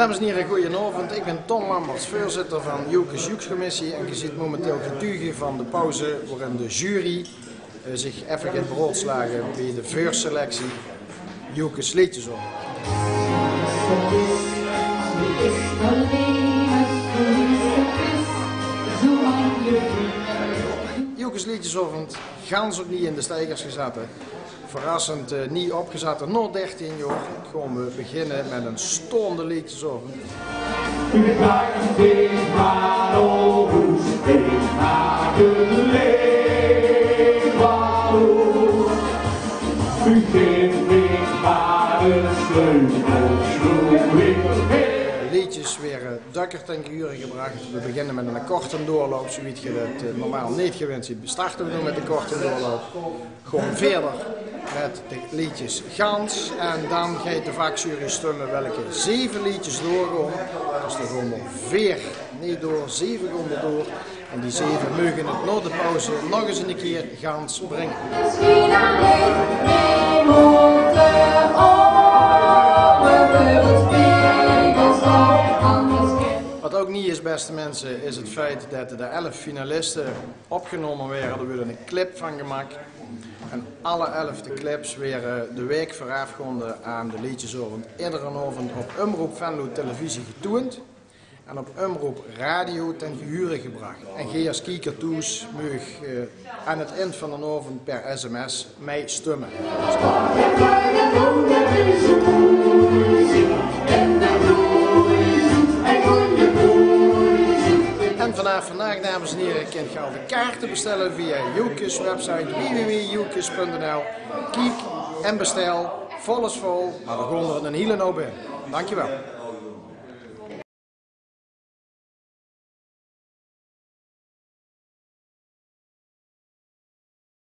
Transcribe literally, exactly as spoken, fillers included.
Dames en hiere, goojenaovend. Ich bin Ton Lamberts, veurzitter van Joke's Joekscommissie. En geer zeet momenteel getuge van de pauze woerin de jury eh, zich effe geit beraodslage bie de veurselectie Joke's Leedjesaovend. Joke's Leedjesaovend, gans opnie in de steigers gezatte. Verrassend eh, nie opgezatte. Nao dertien jaor gaon v'r beginne mit ein staonde leedjesaovend. Leedjes waere dökker ten gehure gebrach. V'r beginne mit eine korte doorloup, zoewie geer det eh, normaal neet gewend zeet, starte v'r noe mit de korte doorloup. Gaon v'r wiejer mit de leedjes gans. En dan geit de vakjury stumme welke zeve leedjes doorgaon. Dus d'r gaon d'r veer neet door, zeve gaon d'r door. En die zeve meuge het nao de pauze nog ins ein kier gans bringe. Wat ouk nie is, beste minse, is het feit det de elf finaliste opgenómme waere. D'r wuuert ein clip van gemaak. En alle elf de clips waere de waek veuraafgaonde aan de leedjesaovend iedere aovend op Omroep Venlo Televisie getoend en op Omroep Radio ten gehure gebrach. En geer es kieker thoes meug eh, aan het ind van d'n aovend per sms mei stumme. En vanaaf vandaag, dames en hiere, kint geer al de kaarte bestelle via Joke's website w w w joke's punt n l. Kiek en bestel, vol is vol, mer d'r gaon d'r ein hiele houp in. Dankjewel.